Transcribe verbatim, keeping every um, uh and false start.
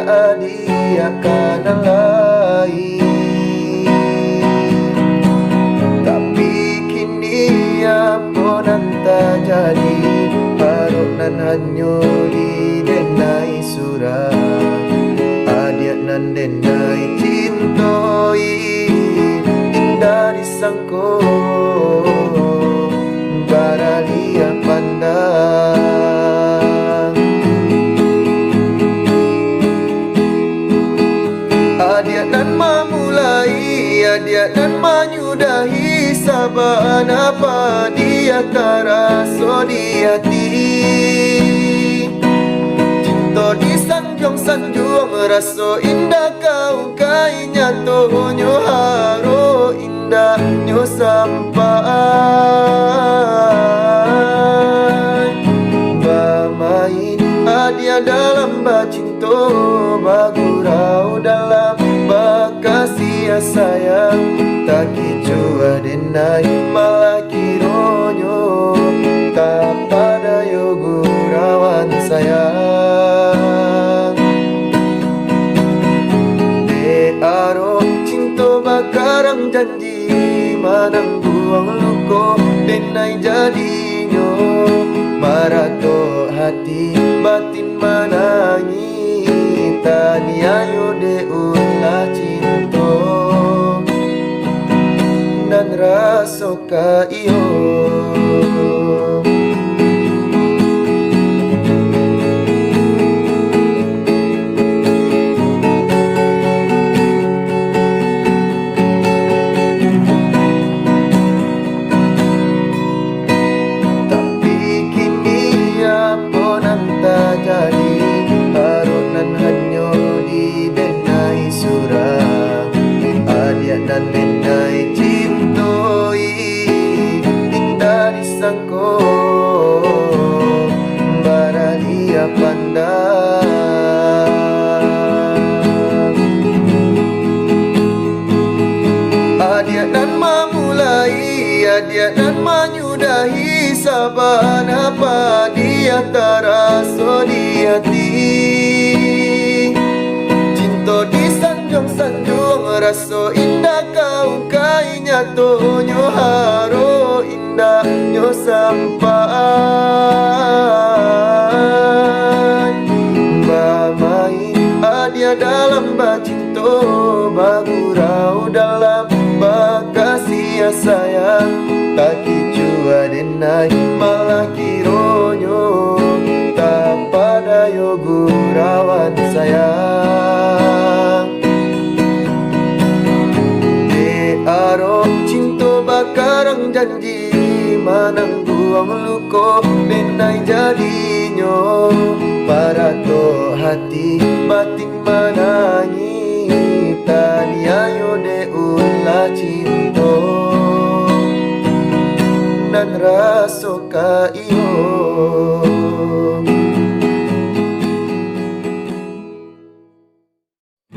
adiak ka nan lain. Tapi kini apo nan tajadi, harok nan hanyo di denai surang. Adiak nan denai cintoi, indak disangko baraliak pandang. Adiak nan mamulai, adiak nan manyudahi, saban apo diak taraso di ati. Cinto disanjuang-sanjuang, raso indak ka ungkai, nyatonyo harok indak nyo sampai. Bamain adiak dalam bacinto, bagurau dalam bakasiah sayang, takicuah denai malah kironyo tapadayo gurauan sayang. Dek arok cinto bakarang janji, manangguang luko denai jadinyo, maratok hati batin manangih, taniayo dek ulah cinto nan raso ka iyo. Tapi kini apo nan tajadi, harok nan hanyo di denai surang. Adiak nan denai cintoi, indak disangko baraliak pandang. Adiak nan mamulai, adiak nan manyudahi, saban apo diak taraso di ati. Cinto disanjuang-sanjuang, raso indak ka ungkai, nyatonyo harok indak nyo sampai. Bamain adiak dalam bacinto, bagurau dalam bakasiah sayang, takicuah denai malah kironyo tapadayo gurauan sayang. Dek arok cinto bakarang janji, manangguang luko denai jadinyo, maratok hati batin manangih, taniayo dek ulah cinto nan raso ka iyo.